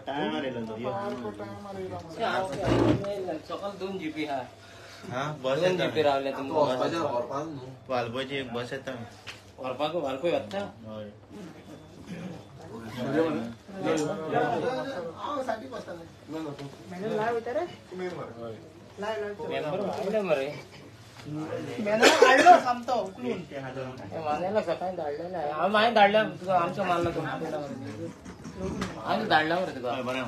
टायमार येयलो सकाळ 2 जीपी हा. हा बस 2 जीपी रावले तुमकां वालपोयची एक बस येता व्हरपाक. वालपोय वता. हय मेंबर मरे मानेला सकाळी धाडलेलं आहे. हांव मागीर धाडल्या तुका आमचो मारलो तो हांवें धाडला मरे तुका. बरें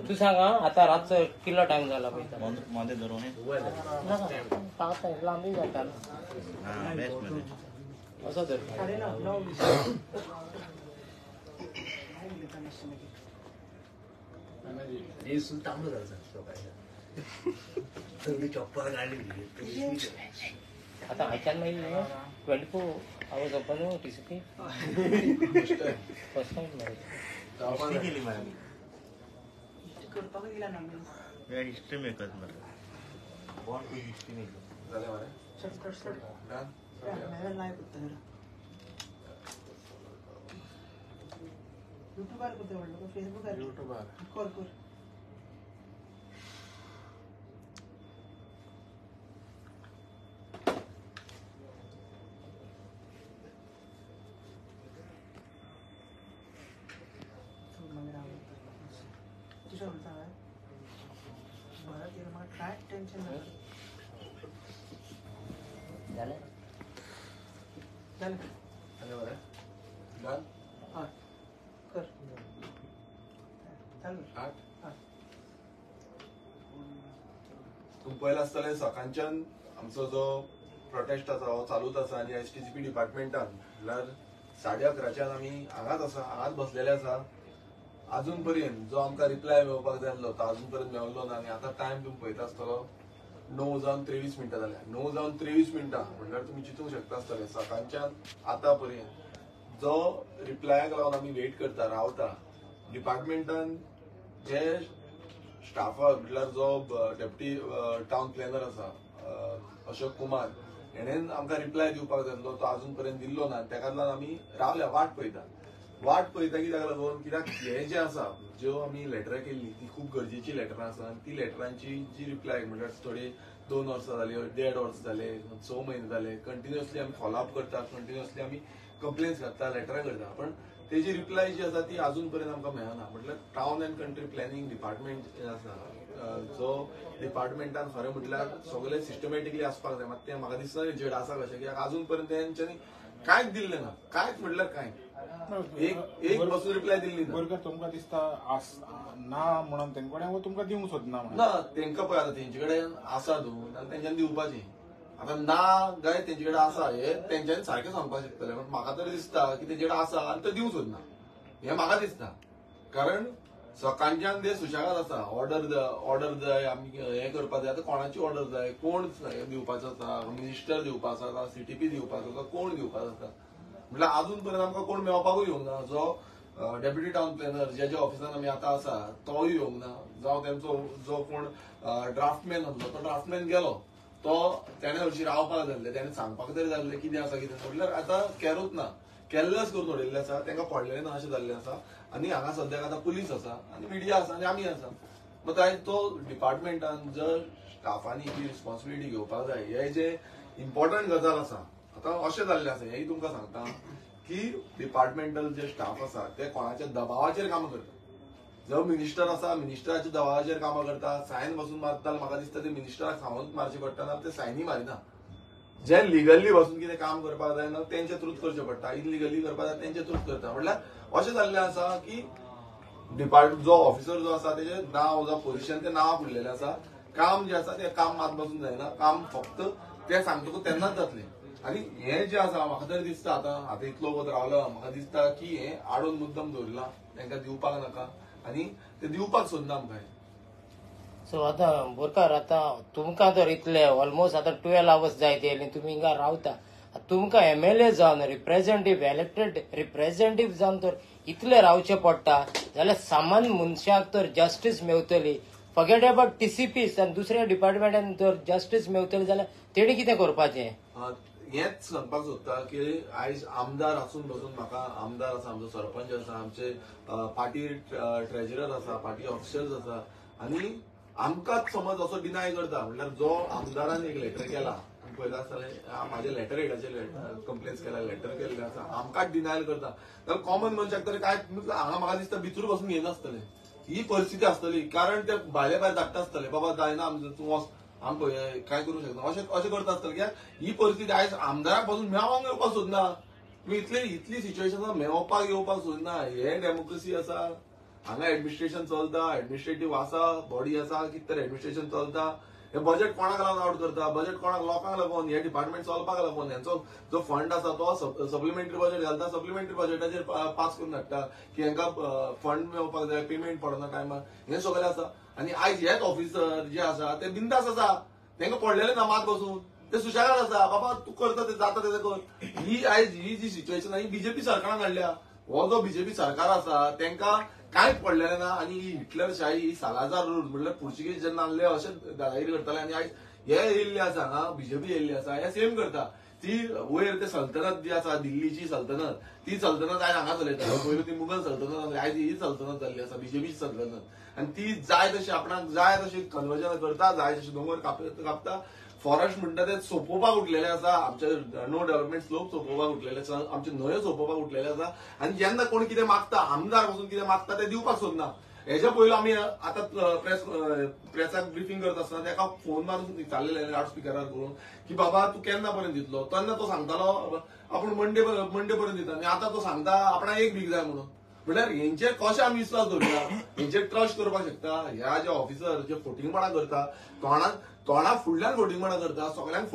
तूं सांग. आतां रातचो कितलो टायम जाला पळयता मदें धरूं पावता लांबी जाता असो धर. आतां हाच्यान मागीर 24 hours open TCP first time मरे. हिस्ट्री केली मरे हिस्ट्री मेकर्स मरे. Born to history maker. युट्यूबार करता म्हणलो फेसबुकार युट्यूबार कर कर. तुझ्या म्हणता बरं केलं मला काय टेन्शन नाही झालं झालं. हा कर चालू. तुमकां पळयलां आसतलें सकाळच्यान आमचो जो प्रोटेस्ट आसा हो चालूच आसा आनी STCP डिपार्टमेंटान म्हणल्यार 11:30च्यान आमी हांगाच आसा, हांगाच बसलेले आसा. अजून पर्यंत जो आमकां रिप्लाय मेळपाक जाय आसलो तो अजून पर्यंत मेळलो ना. आनी आतां टायम तुमी पळयता आसतलो 9:23 जाल्या. 9:23 म्हणल्यार तुमी चिंतूंक शकता आसतले सकाळच्यान आतां पर्यंत जो रिप्लायाक लागून आमी वेट करता रावता. डिपार्टमेंटान जे स्टाफा म्हटल्यार जो डेप्युटी टावन प्लॅनर आसा अशोक कुमार हेणेन आमकां रिप्लाय दिवपाक जाय आसलो तो अजून पर्यंत दिल्लो ना. तेका लागून आमी रावल्या वाट पळयता. वाट पळयता कित्याक लागून कित्याक हे जे आसा ज्यो आमी लेटरां केल्ली ती खूब गरजेची लेटरां आसा आनी ती लेटरांची जी रिप्लाय म्हटल्यार थोडी 2 वर्सां जाली, 1.5 वर्स जाले, 6 म्हयने जाले कंटिन्युअसली आमी फॉलोअप करता, कंटिन्युअसली आमी कंप्लेन्स घालता, लेटरां करता, पण तेजी रिप्लाय जी आसा ती अजून पर्यंत आमकां मेळना. म्हटल्यार town and country planning department जे आसा जो डिपार्टमेंटान खरें म्हटल्यार सगळें सिस्टमॅटिकली आसपाक जाय. मात तें म्हाका दिसना जेड आसा कशें कित्याक अजून पर्यंत तेंच्यांनी कांयच दिल्लें ना. कांयच म्हटल्यार कांय एक बसून रिप्लाय दिल्ली ना. बरोबर तुमकां दिसता ना म्हणून तेंचे कडेन तुमकां दिवंक सोदना ना. तेंकां पळय आतां तेंचे कडेन आसा तूं जाल्यार तेंच्यांनी दिवपाची. आतां ना काय तेंचे कडेन आसा हे तेंच्यांनी सारकें सांगपाक शकतले, पण म्हाका तरी दिसता की तेंचे कडेन आसा आनी तो दिवंक सोदना हें म्हाका दिसता. कारण सकाळच्यान ते सुशेगाद आसा, ऑर्डर जाय, आमी हें करपाक जाय. आतां कोणाची ऑर्डर जाय, कोण दिवपाचो आसा, मिनिस्टर दिवपाचो आसा, CTP दिवपाचो आसा, कोण दिवपाचो आसा. म्हटल्यार अजून पर्यंत आमकां कोण मेळपाकूय येवंक ना. जो डेप्युटी टावन प्लॅनर ज्याच्या ऑफिसान आमी आतां आसा तोय येवंक ना. जावं तेंचो जो कोण ड्राफ्टमॅन आसलो तो ड्राफ्टमॅन गेलो, तो तेणें हरशीं रावपाक जाल्लें, तेणें सांगपाक तरी जाल्लें कितें आसा कितें. म्हटल्यार आतां कॅरूच ना, केल्लेच करून उडयल्लें आसा, तेंकां पडलेलें ना अशें जाल्लें आसा. आनी हांगा सद्याक आतां पुलीस आसा आनी मिडिया आसा आनी आमी आसा. मात तो डिपार्टमेंटान जर स्टाफांनी ही रिस्पॉन्सिबिलिटी घेवपाक जाय, हे जे इम्पॉर्टंट गजाल आसा. आतां अशें जाल्लें आसा हेंय तुमकां सांगता की डिपार्टमेंटल जे स्टाफ आसा ते कोणाच्या दबावाचेर कामां करता. जो मिनिस्टर आसा मिनिस्टराच्या दबावाचेर कामां करता, सायन बसून मारता. म्हाका दिसता ते मिनिस्टराक सांगून मारचें पडटा ना, ते सायनी मारिना. जे लिगली बसून कितें काम करपाक जाय ना तेंचे थ्रूच करचें पडटा, इलिगली करपाक जाय तेंचे थ्रूच करता. म्हटल्यार अशें जाल्लें आसा की डिपार्ट जो ऑफिसर जो आसा तेजें नांव जावं पोजिशन तें नांव उरलेलें आसा. काम जें आसा तें काम मात बसून जायना, काम फक्त तें सांगतकूच तेन्नाच जातलें. आनी हें जें आसा म्हाका तरी दिसता आतां आतां इतलो वत रावला म्हाका दिसता की हें आडोवन मुद्दम दवरलां, तांकां दिवपाक नाका आनी ते दिवपाक सोदना आमकां. सो आतां बोरकार, आतां तुमकां तर इतले ऑलमोस्ट आतां 12 आवर्स जायत येयले तुमी हिंगा रावता, तुमकां MLA जावन रिप्रेझेंटेटीव इलेक्टेड रिप्रेझेंटेटीव जावन तर इतले रावचें पडटा जाल्यार सामान्य मनशाक तर जस्टीस मेवतली. फॉरगेट अबाउट TCPs आनी दुसऱ्या डिपार्टमेंटान जर जस्टीस मेवतली जाल्यार तेणी कितें करपाचें? हेंच सांगपाक सोदता की आयज आमदार आसून बसून म्हाका आमदार आसा, आमचो सरपंच आसा, आमचे पार्टी ट्रेजरर आसा, पार्टी ऑफिशल्स आसा, आनी आमकांच समज असो डिनाय करता. म्हणल्यार जो आमदारान एक लेटर केला, पळयता आसतलें म्हाजे लेटर हेडाचेर कंप्लेन्स केला, लेटर केल्ले आसा, आमकांच डिनायल करता. जाल्यार कॉमन मनशाक तरी काय हांगा म्हाका दिसता भितूर बसून घेयनासतलें, ही परिस्थिती आसतली. कारण ते भायले भायर धाडटा आसतले, बाबा जायना आमचो, तूं वच, आम काय करूं शकना, अशें अशें करता आसतलें. कित्याक ही परिस्थिती आयज आमदाराक पासून मेळोंक येवपाक सोदना. तुमी इतली इतली सिच्युएशन मेळोवपाक येवपाक सोदना. हे डेमोक्रेसी आसा, हांगा एडमिनिस्ट्रेशन चलता, एडमिनिस्ट्रेटीव आसा, बॉडी आसा, कितें तरी एडमिनिस्ट्रेशन चलता. हे बजेट कोणाक लागून आवट करता, बजेट कोणाक लोकांक लागून, हे डिपार्टमेंट चलपाक लागून हेंचो जो फंड आसा तो सप्लिमेंटरी बजेट घालता, सप्लिमेंटरी बजेटाचेर पास करून हाडटा की हेंकां फंड मेळोवपाक जाय, पेमेंट पडना टायमार, हें सगळें आसा. आनी आयज हेच ऑफिसर जे आसा ते बिंदास आसा, तेंकां पडलेले ना मात बसून, ते सुशेगाद आसा, बाबा तूं करता ते जाता तें कर. ही आयज ही जी सिच्युएशन आहा ही बीजेपी सरकारान हाडल्या. हो जो बीजेपी सरकार आसा तेंकां कांय पडलेलें ना. आनी ही हिटलरशाही, ही सालाजार रूल म्हणल्यार पुर्तुगेज जेन्ना आहले अशें दादागिरी करताले, आनी आयज हे येयल्ले आसा हांगा बीजेपी येयल्ली आसा, हे सेम करता. ती वयर ते सल्तनत जी आसा दिल्लीची सल्तनत, ती सल्तनत आयज हांगा चलयता. पयलू ती मुगल सल्तनत आसली, आयज ही सल्तनत जाल्ली आसा बीजेपीची सल्तनत. आनी ती जाय तशी आपणाक जाय तशी कन्वर्जन करता, जाय तशी दोंगर कापता. फॉरेस्ट म्हणटा ते सोंपोवपाक उठलेले आसा, आमचे नो डेव्हलपमेंट स्लोप सोंपोवपाक उठलेले आसा, आमचे न्हंयो सोंपोवपाक उठलेले आसा. आनी जेन्ना कोण कितें मागता, आमदार पसून कितें मागता ते दिवपाक सोदना. हेच्या पयलू आमी आतां प्रेसाक ब्रिफींग करता आसतना तेका फोन मारून विचारलेले लावड स्पिकरार करून की बाबा तूं केन्ना पर्यंत दितलो, तेन्ना तो सांगतालो आपूण मंडे पर्यंत दिता, आनी आतां तो सांगता आपणाक एक वीक जाय म्हणून. म्हणल्यार हेंचेर कशें आमी विस्वास दवरुया, हेंचेर ट्रस्ट करपाक शकता? ह्या जे ऑफिसर जे फोटिंगपणां करता, तोंडा फुडल्यान फोटिंगपणां करता, सगळ्यांक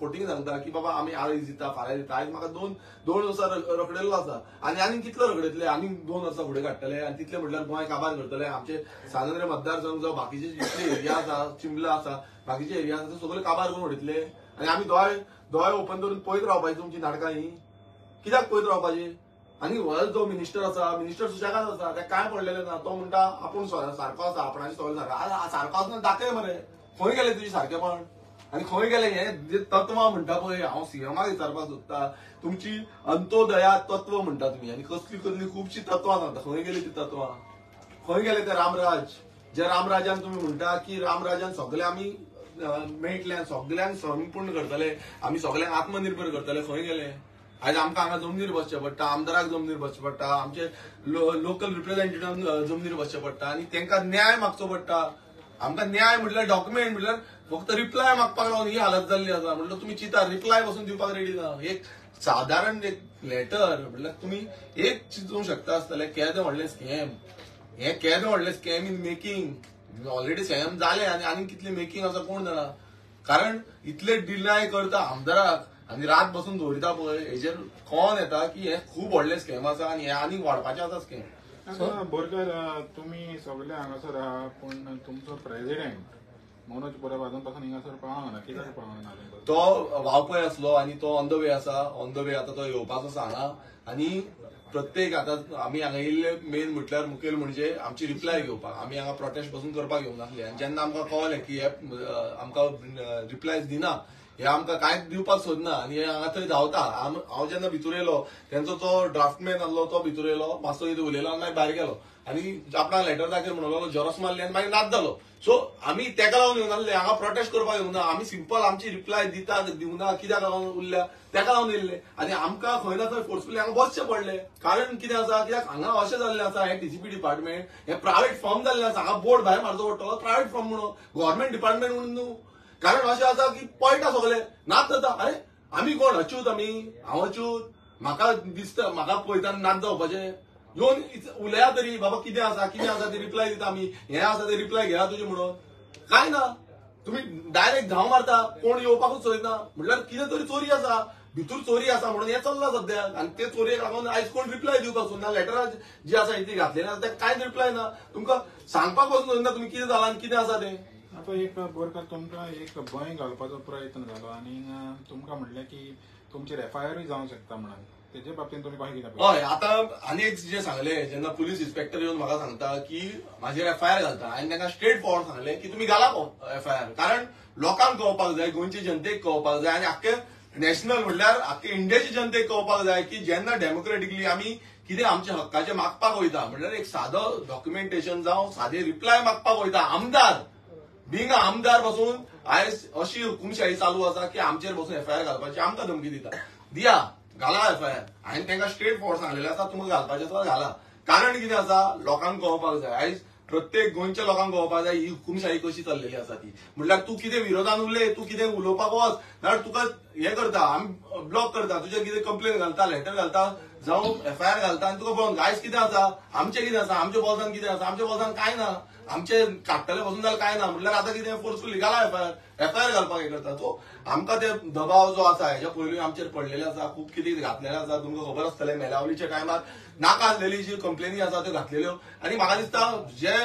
फोटिंग सांगता की बाबा आमी आयज दिता फाल्यां दिता. आयज म्हाका दोन वर्सां रखडेल्लो आसा, आनी आनीक कितलो रखडयतले, आनीक 2 वर्सां फुडें काडटले, आनी तितले म्हटल्यार गोंय काबार करतले. आमचे सांत मतदारसंघ जावं बाकीचे जितले एरिया आसा, चिंबला आसा, बाकीचे एरिया आसा, ते सगळे काबार करून उडयतले. आनी आमी दोळे ओपन करून पळयत रावपाची तुमची नाटकां ही कित्याक पळयत रावपाची? आनी हो जो मिनिस्टर आसा, मिनिस्टर सुशेगाद आसा, तेका कांय पडलेलें ना. तो म्हणटा आपूण सारको आसा, आपणाचे सगळें सारको सारको आसना, दाखय मरे खंय गेले तुजें सारकेपण आनी खंय गेले हे जे तत्वां म्हणटा पळय. हांव सीएमाक विचारपाक सोदता, तुमची अंत्योदया तत्व म्हणटा तुमी, आनी कसली कसली खुबशीं तत्वां सांगता, खंय गेली ती तत्वां, खंय गेले ते रामराज, जे रामराजान तुमी म्हणटा की रामराजान सगळे आमी मेळटले, सगळ्यांक स्वयंपूर्ण करतले, आमी सगळ्यांक आत्मनिर्भर करतले, खंय गेले? आयज आमकां हांगा जमनीर बसचें पडटा, आमदाराक जमनीर बसचें पडटा, आमचे लोकल रिप्रेझेंटेटिव्हांक जमनीर बसचें पडटा, आनी तांकां न्याय मागचो पडटा. आमकां न्याय म्हटल्यार डॉक्युमेंट म्हटल्यार फक्त रिप्लाय मागपाक लागून ही हालत जाल्ली आसा. म्हटल्यार तुमी चिंता, रिप्लाय पासून दिवपाक रेडी ना. एक सादारण एक लेटर म्हटल्यार तुमी एक चिंतूंक शकता आसतलें केदें व्हडलें स्कॅम हें, केदें व्हडलें scam in making, already scam जालें आनी आनीक कितलें मेकिंग आसा कोण जाणा. कारण इतले डिनाय करता आमदाराक आनी रात बसून दवरिता पळय, हेजेर कोण येता की हें खूब व्हडलें स्कॅम आसा आनी हें आनीक वाडपाचें आसा स्कॅम. बोरकर, तुमी सगळे हांगासर आहा, पूण तुमचो प्रेसिडेंट मनोज परब अजून पासून हिंगासर पावना, कित्याक पावना? तो वावपय आसलो आनी तो ऑन the way आसा, ऑन the way आतां तो येवपाचो आसा हांगा. आनी प्रत्येक आतां आमी हांगा येयल्ले मेन म्हटल्यार मुखेल म्हणजे आमची रिप्लाय घेवपाक. आमी हांगा प्रोटेस्ट बसून करपाक येवंक नासले, आनी जेन्ना आमकां कळलें की हे आमकां रिप्लायज दिना, हे आमकां कांयच दिवपाक सोदना, आनी हे हांगा थंय धांवता. हांव जेन्ना भितर येयलो, तेंचो जो ड्राफ्टमॅन आसलो तो भितर येयलो, मातसो कितें उलयलो आनी मागीर भायर गेलो, आनी आपणाक लेटर दाखय म्हणून लागलो, झेरोक्स मारली आनी मागीर नाच जालो. सो आमी तेका लागून येवना आसले, हांगा प्रोटेस्ट करपाक येवना. आमी सिंपल आमची रिप्लाय दिता दिवना कित्याक लागून उरल्या तेका लागून येयल्ले, आनी आमकां खंय ना थंय फोर्सफुली हांगा बसचें पडलें. कारण कितें आसा, कित्याक हांगा अशें जाल्लें आसा, हें टीसीपी डिपार्टमेंट हें प्रायवेट फर्म जाल्लें आसा. हांगा बोर्ड भायर मारचो पडटलो प्रायवेट फर्म म्हणून, गव्हर्मेंट डिपार्टमेंट म्हणून न्हू. कारण अशें आसा की पळटा सगळे नाच जाता. अरे आमी कोण अच्यूत, आमी हांव अच्यूत, म्हाका दिसता म्हाका पळयतना नाच जावपाचें. येवन उलया तरी बाबा कितें आसा कितें आसा ते रिप्लाय दिता आमी, हें आसा ते रिप्लाय घेया तुजें म्हणून. कांय ना, तुमी डायरेक्ट धांव मारता, कोण येवपाकूच सोदना. म्हटल्यार कितें तरी चोरी आसा, भितूर चोरी आसा म्हणून हें चल्लां सद्या. आनी ते चोरयेक लागून आयज कोण रिप्लाय दिवपाक सोदना. लेटरां जी आसा ती घातलेली आसा तेका कांयच रिप्लाय ना. तुमकां सांगपाक वचून सोदना तुमी कितें जालां आनी कितें आसा तें. आतां एक बोरकर, तुमकां एक भंय घालपाचो प्रयत्न जालो आनी तुमकां म्हणलें की तुमचेर एफआयआरूय जावंक शकता म्हणून, तेजे बाबतींत तुमी कशें कितें? हय, आतां आनी एक जें सांगलें, जेन्ना पुलीस इन्स्पेक्टर येवन म्हाका सांगता की म्हाजेर एफआयआर घालता, हांवें तांकां स्ट्रेट फॉरवर्ड सांगलें की तुमी घाला एफआयआर, कारण लोकांक कळपाक जाय, गोंयचे जनतेक कळपाक जाय, आनी आख्खे नॅशनल म्हणल्यार आख्खे इंडियाची जनतेक कळपाक जाय की जेन्ना डेमोक्रेटिकली आमी कितें आमच्या हक्काचें मागपाक वयता, म्हणल्यार एक सादो डॉक्युमेंटेशन जावं सादे रिप्लाय मागपाक वयता, आमदार बिंग आमदार बसून आयज अशी हुकुमशाही चालू आसा की आमचेर बसून एफआयआर घालपाची आमकां धमकी दिता. दिया घाला एफआयआर. हांवें तांकां स्ट्रेट फॉरवर्ड सांगलेलें आसा, तुमकां घालपाचें आसा घाला. कारण कितें आसा, लोकांक कळपाक जाय, आयज प्रत्येक गोंयच्या लोकांक कळपाक जाय ही हुकुमशाही कशी चल्लेली आसा ती. म्हणल्यार तूं कितें विरोधान उलय, तूं कितें उलोवपाक वच, नाल्यार तुका हें करता, आमी ब्लॉक करता, तुजेर कितें कंप्लेन घालता, लेटर घालता, जावं एफआयआर घालता आनी तुका पळोवन. आयज कितें आसा, आमचें कितें आसा, आमच्या बोल्सान कितें आसा, आमच्या बोल्सान कांय ना, आमचे काडटले बसून जाल्यार कांय ना. म्हणल्यार आतां कितें फोर्सफुली घाला एफआयआर, एफआयआर घालपाक हें करता. सो आमकां ते दबाव जो आसा हेच्या पयलीं आमचेर पडलेले आसा, खूब कितें घातलेलें आसा. तुमकां खबर आसतलें मेलावलीच्या टायमार नाका आसलेली जी कंप्लेनी आसा त्यो घातलेल्यो. आनी म्हाका दिसता जे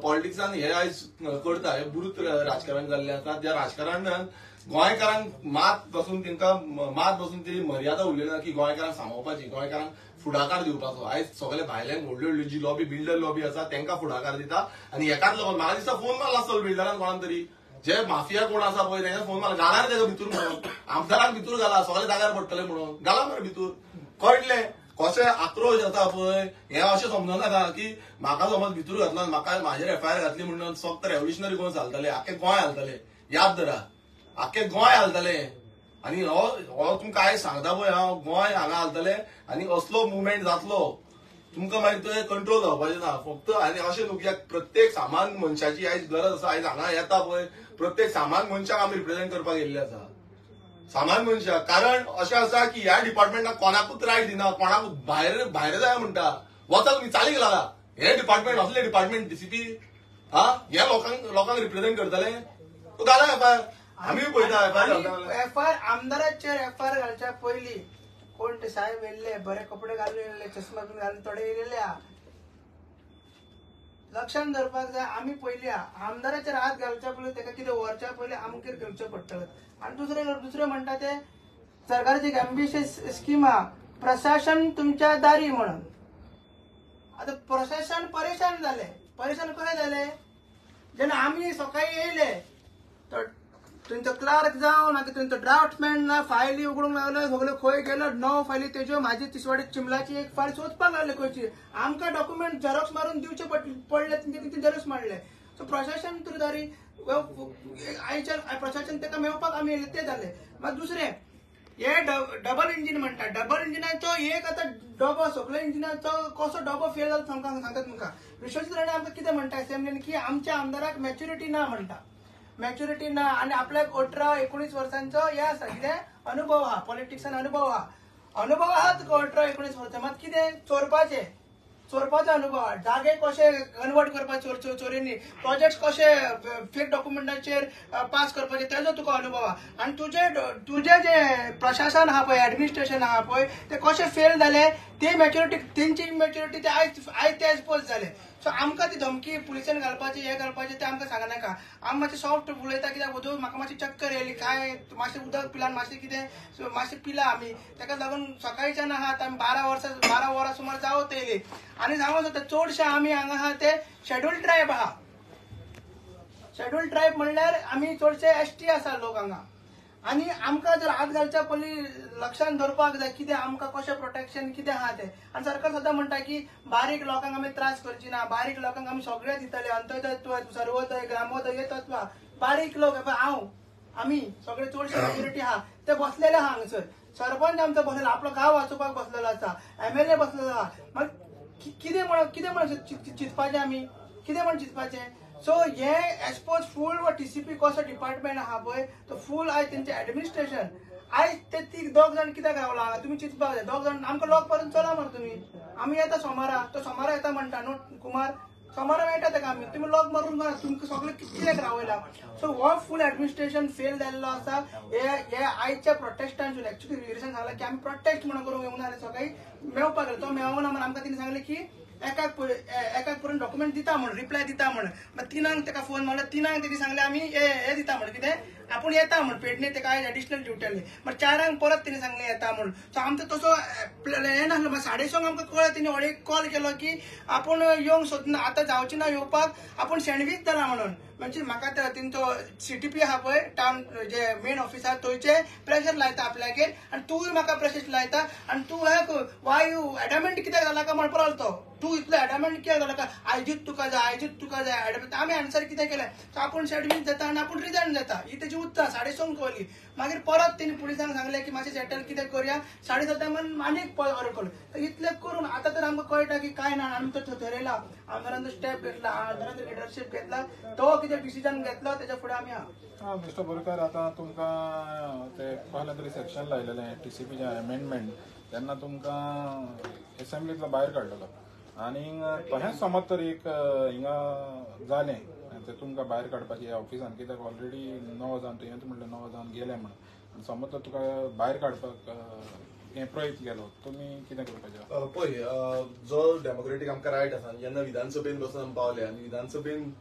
पॉलिटिक्सान हे आयज करता, हे बुरूत राजकारण जाल्लें आसा, त्या राजकारणान गोंयकारांक मात बसून तांकां मात बसून ती मर्यादा उरलेली ना की गोंयकारांक सांबाळपाची, गोंयकारांक फुडाकार दिवपाचो. आयज सगळे भायल्यान व्हडल्यो व्हडल्यो जी लॉबी, बिल्डर लॉबी आसा तांकां फुडाकार दिता. आनी एकाच लागून म्हाका दिसता फोन मारला आसतलो बिल्डरान कोणाक तरी, जे माफिया कोण आसा पळय तांकां फोन मारला, घाला रे ताका भितूर म्हणून, आमदाराक भितूर घाला, सगळे जाग्यार पडटले म्हणून घाला मरे भितूर. कळटलें कशें आक्रोश जाता पळय. हें अशें समजनाका की म्हाका समज भितूर घातलो, म्हाका म्हाजेर एफआयआर घातली म्हणून फक्त रेव्होल्युशनरी गोंय चलतले, आख्खे गोंय हालतले. याद धरा, आख्खे गोंय हालतले. आनी हो हो तुमकां आयज सांगता पळय हांव, गोंय हांगा हालतले आनी असलो मुवमेंट जातलो तुमकां मागीर ते कंट्रोल जावपाचें ना फक्त. आनी अशें न्हू की प्रत्येक सामान्य मनशाची आयज गरज आसा. आयज हांगा येता पळय प्रत्येक सामान्य मनशाक आमी रिप्रेझेंट करपाक येयल्ले आसा, सामान्य मनशाक. कारण अशें आसा की ह्या डिपार्टमेंटाक कोणाकूच रायट दिना, कोणाकूच भायर भायर जाय म्हणटा, वचा तुमी चालीक लागा. हे डिपार्टमेंट असले डिपार्टमेंट डीसीपी हा हे लोकांक लोकांक रिप्रेझेंट करतले. तूं घाला एफआयआर, आमी पळयता एफआयआर. एफआयआर आमदाराचेर एफआयआर घालच्या पयलीं कोण ते साहेब येयल्ले, बरे कपडे घालून येयल्ले, चष्मा बीन घालून थोडे येयलेले. लक्षान दवरपाक जाय आमी पयलीं आमदाराचेर हात घालच्या पयलीं ताका कितें व्हरच्या पयलीं आमकां घेवचें पडटलें. आनी दुसरें दुसरें म्हणटा ते सरकाराची एक एम्बिशियस स्कीम आहा, प्रशासन तुमच्या दारी म्हणून. आतां प्रशासन परेशान जालें. परेशान कशें जालें, जेन्ना आमी सकाळीं येयले तर थंयचो क्लार्क जावं मागीर थंयचो ड्राफ्टमॅन ना फायली उगडूंक लागलो, सगळ्यो खंय गेलो 9 फायली तेज्यो, म्हाजी तिसवाडी चिमलाची एक फायल सोदपाक लागले खंयची. आमकां डॉक्युमेंट झेरॉक्स मारून दिवचे पडले, तेंचे झेरॉक्स मारले. सो प्रशासन थ्रू दारी आयच्या प्रशासन ताका मेळपाक आमी येयले ते जाले. मागीर दुसरें हे डबल इंजीन म्हणटा, डबल इंजिनाचो एक आतां डबो, सगळे इंजिनाचो कसो डबो फेल जालो सांगता तुमकां. विश्वजीत राणे आमकां कितें म्हणटा असेंब्लीन की आमच्या आमदाराक मॅच्युरिटी ना म्हणटा, मॅच्युरिटी ना आनी आपल्याक 18-19 वर्सांचो हे आसा कितें अनुभव आहा, पॉलिटिक्सान अनुभव आहा, अनुभव आहा तुका 18-19 वर्सां. मात कितें चोरपाचें, चोरपाचो अनुभव आहा, जागे कशे कन्वर्ट करपाचे चोरींनी, प्रोजेक्ट कशे फेक डॉक्युमेंटाचेर पास करपाचे तेजो तुका अनुभव आहा. आनी तुजे तुजे जे प्रशासन आहा पळय, एडमिनिस्ट्रेशन आहा पळय, ते कशे फेल जाले ते मॅच्युरिटी, तेंची इमॅच्युरिटी ते आयज आयज ते एक्सपोज जाले. सो आमकां ती धमकी पुलिसेन घालपाची हें घालपाचें तें आमकां सांगनाका. आमी मातशें सॉफ्ट उलयता कित्याक वोदोळ म्हाका मातशी चक्कर येयली, काय मातशें उदक पिला मातशें कितें मातशें पिला आमी, ताका लागून सकाळच्यान आहा आमी 12 वरां सुमार जावत येयली. आनी सांगूंक सोदता चडशे आमी हांगा आहा ते शेड्यूल ट्रायब आहा. शेड्यूल ट्रायब म्हणल्यार आमी चडशे एसटी आसा लोक हांगा. आनी आमकां जर हात घालच्या पयलीं लक्षान दवरपाक जाय कितें आमकां कशें प्रोटेक्शन कितें आहा तें. आनी सरकार सदां म्हणटा की बारीक लोकांक आमी त्रास करची ना, बारीक लोकांक आमी सगळें दितले, अंत्योदय, सर्वोदय, ग्रामोदय हे तत्वां. बारीक लोक हांव आमी सगळे चडशे मेजॉरिटी आहा ते बसलेले आहा हांगसर. सरपंच आमचो बसलेलो, आपलो गांव वाचोवपाक बसलेलो आसा, एमएलए बसलेलो आहा. मागीर कितें म्हण कितें म्हण चिंतपाचें आमी, कितें म्हण चिंतपाचें. सो हे एक्सपोज फूल वा टीसीपी कसो डिपार्टमेंट आहा पळय तो फूल आयज तेंचे एडमिनिस्ट्रेशन आयज ते तीग दोग जाण कित्याक रावला हांगा तुमी चिंतपाक जाय. दोग जाण आमकां लॉक मारून चला मरे तुमी, आमी येता सोमारा, तो सोमारा येता म्हणटा न्हू कुमार, सोमारा मेळटा ताका आमी, तुमी लॉक मारून तुमकां सगळें कित्याक रावयला. सो हो फूल एडमिनिस्ट्रेशन फेल जाल्लो आसा. हे आयच्या प्रोटेस्टांसून एक्चुअली रिजन सांगला की आमी प्रोटेस्ट म्हणून करूंक येवना जाल्यार सकाळी मेळपाक लागले, तो मेळोना म्हणून आमकां तेणी सांगलें की एकाक एकाक पर्यंत डॉक्युमेंट दिता म्हण, रिप्लाय दिता म्हण. मागीर 3 ताका फोन मारलो, 3 तेणी सांगलें आमी हे दिता म्हण कितें आपूण येता म्हूण पेडणे तेका आयज एडिशनल ड्युटी आसली. मागीर 4 परत तेणी सांगलें येता म्हूण. सो आमचो तसो हें नासलो. मागीर 6:30 आमकां कळ्ळें तेणी व्हडे कॉल केलो की आपूण येवंक सोदना, आतां जावची ना येवपाक, आपूण सँडवीच जाला म्हणून. म्हणजे म्हाका तेंचो CTP आहा पळय टावन जे मेन ऑफिस आहा थंयचे प्रेशर लायता आपल्यागेर आनी तूंय म्हाका प्रेशर लायता आनी तूं हे वाय you एडामेंट कित्याक जाला काय म्हणपाक लागलो तो, तूं इतलो एडामेंट कित्याक जाला काय, आयजूच तुका जाय, आयजूच तुका जाय एडामेंट. आमी आन्सर कितें केलें, सो आपूण सँडवीच जाता आनी आपूण रिजायन जाता, ही तेजी उतरां 6:30 कळ्ळी. मागीर परत तेणी पुलिसांक सांगलें की मातशें सेटल कितें करुया, 7:30 आनीक ऑर्डर केलो. इतलें करून आतां तर आमकां कळटा की कांय ना. आमी तो थरयला, आमदारान स्टेप घेतला, आमदारान लिडरशीप घेतला, तो कितें डिसिजन घेतलो तेच्या फुडें आमी आहा. मिस्टर बोरकर, आतां तुमकां ते कसलें तरी सेक्शन लायलेलें TCPचें अमेंडमेंट, तेन्ना तुमकां एसेंब्लींतलो भायर काडलेलो आनी तशेंच समज तर एक हिंगा जालें ते तुमकां भायर काडपाचें ह्या ऑफिसान, कित्याक ऑलरेडी 9 जावन तुवें म्हणलें 9 जावन गेले म्हणून, आनी समज तर तुका भायर काडपाक हें प्रयत्न केलो, तुमी कितें करपाचें? पळय, जो डेमोक्रेटीक आमकां रायट आसा, जेन्ना विधानसभेन बसून आमी पावले आनी विधानसभेन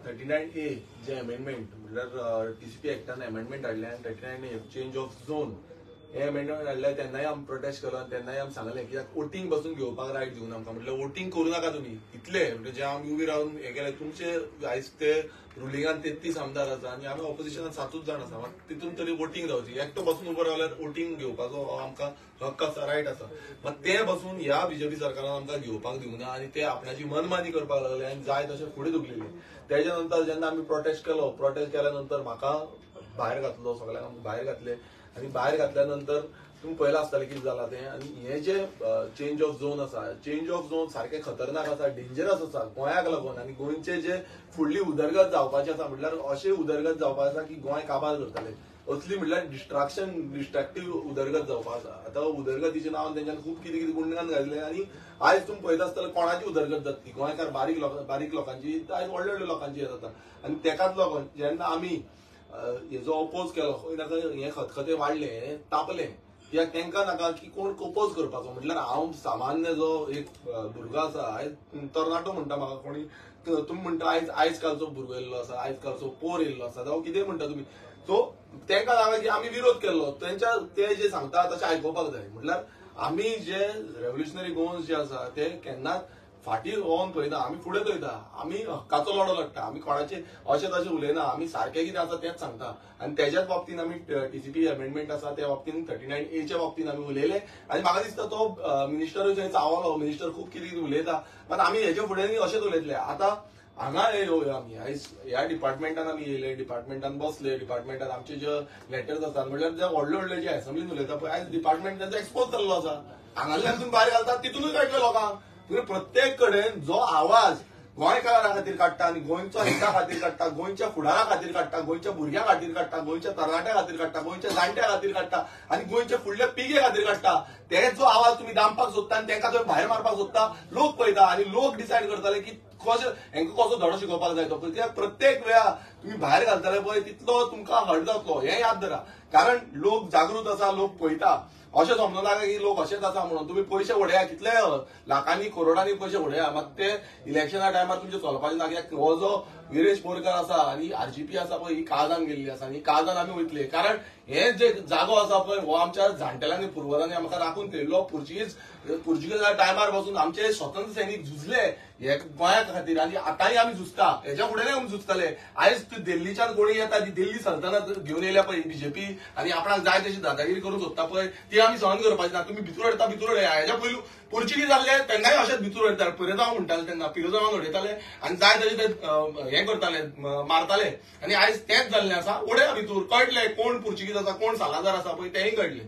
39A जे अमेंडमेंट म्हणल्यार TCP एक्टान अमेंडमेंट हाडलें आनी 39A change of zone हे अमेंडमेंट हाडले तेन्नाय आमी प्रोटेस्ट केलो आनी तेन्नाय आमी सांगलें कित्याक वोटींग बसून घेवपाक रायट दिवना आमकां, म्हटल्यार वोटींग करूं नाका तुमी इतले, म्हणजे जे आमी उबी रावन हें केलें. तुमचे आयज ते रुलिंगान 33 आमदार आसा आनी आमी ऑपोजिशनान 7 जाण आसा, मात तितून तरी वोटींग जावची. एकटो बसून उबो रावल्यार वोटींग घेवपाचो हो आमकां हक्क आसा, रायट आसा. मात ते बसून ह्या बीजेपी सरकारान आमकां घेवपाक दिवना आनी ते आपणाची मनमानी करपाक लागले आनी जाय तशें फुडें धुकलेले. तेच्या नंतर जेन्ना आमी प्रोटेस्ट केलो, प्रोटेस्ट केल्या नंतर म्हाका भायर घातलो, सगळ्यांक आमकां भायर घातले आनी भायर घातल्या नंतर तुमी पळयलां आसतलें कितें जालां तें. आनी हे जे चेंज ऑफ झोन आसा, चेंज ऑफ झोन सारकें खतरनाक आसा, डेंजरस आसा गोंयाक लागून. आनी गोंयचे जे फुडली उदरगत जावपाची आसा म्हटल्यार अशें उदरगत जावपाक आसा की गोंय काबार करतले, असली म्हटल्यार डिस्ट्रक्टीव उदरगत जावपाक आसा. आतां उदरगतीच्या नांवान तेंच्यान खूब कितें कितें गुंडान घातलें आनी आयज तुमी पळयता आसतले कोणाची उदरगत जातली, गोंयकार बारीक लोकांची, आयज व्हडले व्हडले लोकांची हें जाता. आनी तेकाच लागून जेन्ना आमी हेजो ओपोज केलो खंय ना खंय हें खतखतें वाडलें, तापलें, कित्याक तेंकां नाका की कोण ओपोज करपाचो. म्हटल्यार हांव सामान्य जो एक भुरगो आसा, आयज तरणाटो म्हणटा म्हाका कोणी, तुमी म्हणटा आयज कालचो भुरगो येयल्लो आसा, आयज कालचो पोर येयल्लो आसा, जावं कितें म्हणटा तुमी, सो तेंकां नाका की आमी विरोध केल्लो, तेंच्या ते जे सांगता तशें आयकुपाक जाय. म्हटल्यार आमी जे रेव्होल्युशनरी गोवन्स जे आसा ते केन्नाच फाटीं वोन पळयना, आमी फुडें वयता, आमी हक्काचो लढो लढटा, आमी कोणाचे अशें तशें उलयना, आमी सारकें कितें आसा तेंच सांगता. आनी तेज्याच बाबतीन आमी TCP amendment आसा त्या बाबतीन 39Aच्या बाबतीन आमी उलयले आनी म्हाका दिसता तो मिनिस्टरूय थंय चावलो, मिनिस्टर खूब कितें कितें उलयता, मात आमी हेजे फुडें अशेंच उलयतले. आतां हांगा येवया आमी, आयज ह्या डिपार्टमेंटान आमी येयले, डिपार्टमेंटान बसले, डिपार्टमेंटान आमचे जे लेटर्स आसात म्हटल्यार जे व्हडले व्हडले जे एसेंब्लीन उलयता पळय, आयज डिपार्टमेंट तांचो एक्सपोज जाल्लो आसा, हांगांतल्यान तुमी भायर घालता तितूनय कळटलें लोकांक. प्रत्येक कडेन जो आवाज गोंयकारा खातीर काडटा आनी गोंयचो हिता खातीर काडटा, गोंयच्या फुडारा खातीर काडटा, गोंयच्या भुरग्यां खातीर काडटा, गोंयच्या तरणाट्या खातीर काडटा, गोंयच्या जाणट्या खातीर काडटा आनी गोंयच्या फुडल्या पिळगे खातीर काडटा, ते जो आवाज तुमी दामपाक सोदता आनी तेंकां तुमी भायर मारपाक सोदता, लोक पळयता आनी लोक डिसायड करतले की कशें हेंकां कसो धडो शिकोवपाक जाय तो. कित्याक प्रत्येक वेळा तुमी भायर घालतले पळय तितलो तुमकां हर्ट जातलो, हें याद धरा, कारण लोक जागृत आसा, लोक पळयता. अशें समजूं नाका की लोक अशेंच आसा म्हणून तुमी पयशे उडया, कितले लाखांनी करोडांनी पयशे उडया, मात ते इलेक्शना टायमार तुमचे चलपाचे ना. कित्याक हो जो विरेश बोरकर आसा आनी RGP आसा पळय, ही काळजान गेल्ली आसा आनी काळजान आमी वयतले, कारण हे जे जागो आसा पळय हो आमच्या जाणटेल्यांनी पुर्वजांनी आमकां राखून थेयल्लो. पुर्तुगीजा टायमार बसून आमचे स्वतंत्र सैनीक झुजले हे गोंया खातीर आनी आतांय आमी झुजता, हेच्या फुडें आमी झुजतले. आयज दिल्लीच्यान कोणी येता ती दिल्ली सल्तनत घेवन येयल्या पळय बीजेपी आनी आपणाक जाय तशी दादागिरी करूंक सोदता पळय, ती आमी सहन करपाची ना. तुमी भितर उडयता, भितर उडया, हेच्या पयलू पुर्तुगीज जाल्ले तेन्नाय अशेंच भितर उडयताले, पिरेजांव म्हणटाले तेन्ना, पिरेजांवान उडयताले आनी जाय तशें ते हें करताले, मारताले. आनी आयज तेंच जाल्लें आसा, उडया भितर, कळटलें कोण पुर्तुगीज आसा, कोण सालाजार आसा पळय तेंय कळटलें.